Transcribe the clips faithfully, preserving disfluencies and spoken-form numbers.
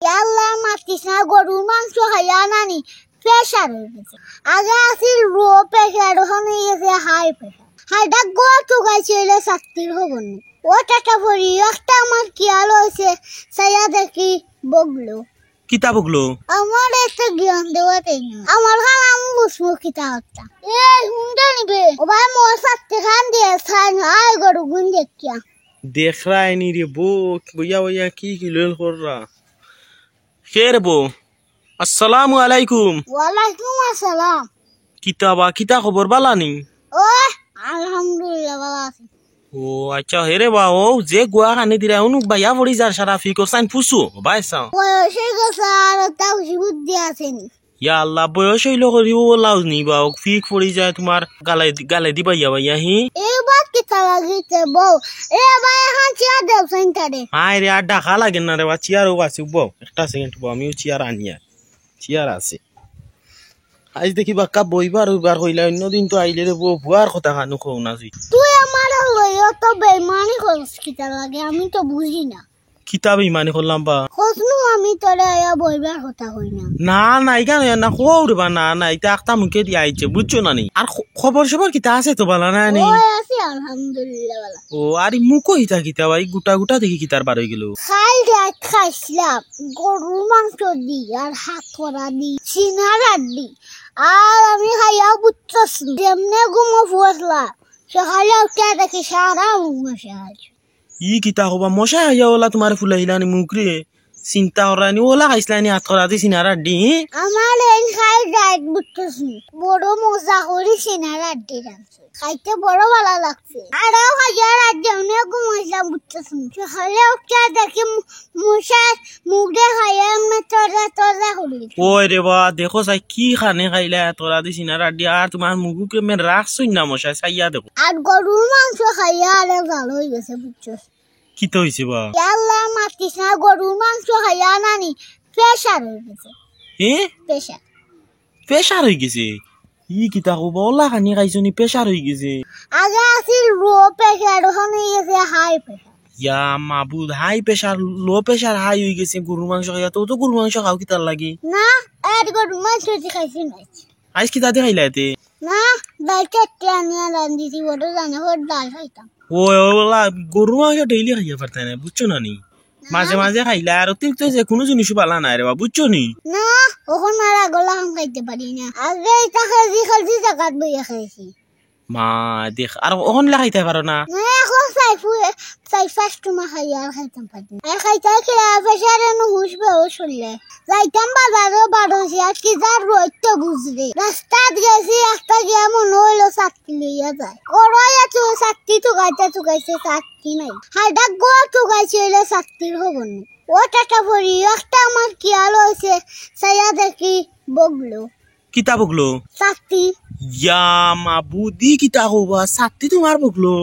ইয়া আল্লাহ, মাতিস না, গরুর মাংস খাইয়া নানি প্রেশার অই গেছে। আগে আছিল লো প্রেশার, অখন অই গেছে হাই প্রেশার। হাইটা গো তুকাইছে অইলে শাক্তির খবর নাই। ও টাটা পড়ি, একটা আমার খেয়াল অইছে, চাইয়া দেখি বগলো। কিতা বগলো? আমার একটা জ্ঞান দেওয়া তাই না। আমার খালাম বুঝবো কিতা হত্যা। এ, হুনতে নিবে। ও ভাই, মোর শাস্তি খান দিয়ে, চাই না, আয় গরু গুন দেখিয়া। দেখরায় নি রে বো, বইয়া বইয়া কি কি লইল কররা। কে রে বো? আসসালামু আলাইকুম। ওয়ালাইকুম আসসালাম। কিতা বা, কিতা খবর, বালা নি? ও, আলহামদুলিল্লাহ, বালা আছি। ও আচ্ছা, হে রে বা, ও যে গুয়া খানি দিরা, উনুক বাইয়া পড়ি যার সারা ফি করছাইন ফুসু, ভাই সাও। বয়স অই গেছে আর তা বুঝি বুদ্ধি আছে নি। ইয়া আল্লাহ, বয়স অইলো করি ও লাউজ নি বা, ও ফিক পড়ি যায় তোমার গালে, গালে দি বাইয়া বাইয়া হি। এই বাত কিতা লাগিছে বউ? এ ভাই, এখন চেয়ার দেও সেন্টারে। হায় রে, আর ডাকা লাগে না রে বা, চেয়ারও আছে বউ। একটা সেকেন্ড বউ, আমিও চেয়ার আনি আর। চেয়ার আছে। আইজ দেখি বাক্কা বইবার উইবার কইলা, অন্য দিন তো আইলে রে বউ, বুয়ার কথা খানু কও না তুই। তুই আমার লইও তো বেইমানি করস কিতা লাগে, আমি তো বুঝি না। কিতা বেইমানি করলাম বা? কসনু আমি তোরে আয়া বইবার কথা কই না। না, না, ইখান অইয়া না, কও রে বা, না, না, ইতা আখতা মুখে দিয়া আইছে, বুঝছো না নি? আর খ-, খবর সবর কিতা আছে তো বালা না নি? ওই আছি, আলহামদুলিল্লাহ, বালা। ও, আর ই মুখো ইতা কিতা বা, ই গুটা গুটা দেখি কিতার বার অই গেল? খাইল রাইত খাইছলাম, গরুর মাংস দি, আর হাত করা দি, সিনার আড্ডি, আর আমি খাইয়া বুঝছস নি। যেমনে ঘুমো ফুয়াসলা, সকালে উঠিয়া দেখি সারা মুখ মশা আছে। ই কিতা কও বা, মশা আইয়া ওলা তোমার ফুলাইলানি মুখ রে, চিন্তা করানি, ওলা খাইছলানি হাত করা দি সিনার আড্ডি, হি? আমার এই খাই ডায়েট বুঝতেছি, বড় মজা করি সিনার আড্ডি রাখছে, খাইতে বড় ভালা লাগছে। আরও খাইয়া রাত যেমনে ঘুমাইলাম বুঝতেছি, সকালে উঠিয়া দেখি মু-, মশার মুখ দেখাইয়া এমনে তরজা তরজা করি। ওই রে বা, দেখো চাই কি খানে খাইলা, তোরা দি সিনার আড্ডি, আর তোমার মুখু কেমনে রাখছই না মশায়, চাইয়া দেখো। আর গরুর মাংস খাইয়া আরে ভালা অই গেছে, বুঝছো? কিতা অইছে বা? ইয়া আল্লাহ, মাতিস না, গরুর মাংস খাইয়া নানি প্রেশার অই গেছে। এ? প্রেশার। প্রেশার অই গেছে? ই কিতা কও বা, ওলা খানি খাইছো নি, প্রেশার অই গেছে? আগে আছিল লো প্রেশার, অখন অই গেছে হাই প্রেশার। ইয়া মাবুদ, high pressure, low pressure high অই গেছে গরুর মাংস খাইয়া। তো, তো গরুর মাংস খাও কিতার লাগি? না, আর গরুর মাংস দি খাইছি না। আইজ কিতা দি খাইলা এতে? না, ডাল চারটে আনিয়া রান্ধিছি, বড় জানে হর ডাল খাইতাম। ও, ও, ওলা গরুর মাংস ডেইলি খাইয়া পারতায় না, বুঝছো না নি? মাঝে মাঝে খাইলা, আর অতিরিক্ত যে কোনো জিনিসও ভালা নায় রে বা, বুঝছো নি? না, অখন আর আগলা খাম খাইতে পারি না। আগে ইতা খাইছি, খাইছি জাগাত বইয়া খাইছি। মা, দেখ, আর অখন লা খাইতে পারো না? না, অখন চাই ফু-, চাই পাঁচ টুমা খাই আর খাইতাম পারি না। আর খাইতে খাইতে প্রেশারে নু হুশ বেহুশ অইলে। যাইতাম বাজারো বারোশি, আর কি যার রইতো বুঝরে। রাস্তাত গেছি, একটা গিয়া মনে অইলো ছাতি লইয়া যায়। করইয়া তো ছাতি তুকাইতে তুকাইতে ছাতি নাই। হাইডা গো তুকাইছে অইলে ছাতির খবর নাই। ও টাটা পড়ি, একটা আমার খেয়াল অইছে, চাইয়া দেখি বগলো। কিতা বগলো? ছাতি। ইয়া মাবুদ, ই কিতা কও বা, ছাতি তোমার বগলো?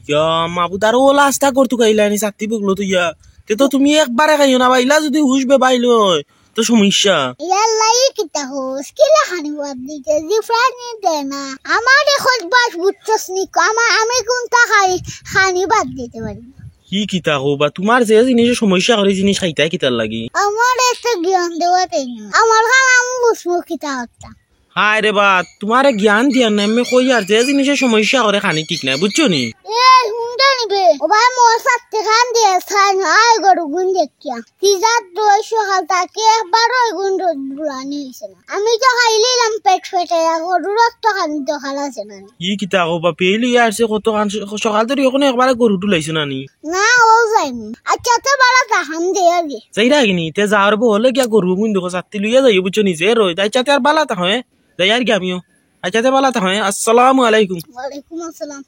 ইয়া মাবুদ, আর ওলা আস্তা ঘর তুকাইলানি ছাতি বগলো তো ইয়া। তে তো তুমি একবারে খাইও না বা, ইলা যদি হুশ বেবাইল অয়, তো সমস্যা। ইয়াল্লা, ই কিতা কস? কিলা খানি বাদ দিতে? জিফরানি দে না। আমার এখন বাস বুঝছস নি? আমা-, আমি কোনটা খাই, খানি বাদ দিতে পারি না। ই কিতা কও বা, তোমার যে জিনিসে সমস্যা করে, ই জিনিস খাইতায় কিতার লাগি? আমার একটা জ্ঞান দেওয়া তাই না। আমার খান আমি বুঝবো কিতা করতাম। হায় রে বা, তোমারে জ্ঞান দিয়ার না, আমি কই আর যে জিনিসে সমস্যা করে খানি ঠিক নাই, বুঝছো নি? এ, হুনতে নিবে। ও ভাই, মোর সাথে খান দিয়ে, সাইন, আয় গরু গুন দেখিয়া। সিজার দই সকাল থাকি একবারও এগুন রোদ বুলানি হইছে না। আমি তো খাইলিলাম পেট ফেটে, গরুর রক্ত খানি তো খালা আছে না। ই কিতা কও বা, পেইলি আসছে কত খান স-, সকাল ধরি অখনো একবারে গরু ডুলাইছে না নি? না, ও যাইনি। আচ্ছা, তো বালা তা খান দে আগে। যাইরা গিনি, তে যাওয়ার বউ হলে গিয়া গরু গুন দেখো, সাত্তি লইয়া যাইও, বুঝছো নি? যে রোদ, আচ্ছা, তে আর বালা তা হয়, যাই আর কি আমিও। আচ্ছা, তে বালা তা হয়, আসসালামু আলাইকুম। ওয়ালাইকুম আসসালাম।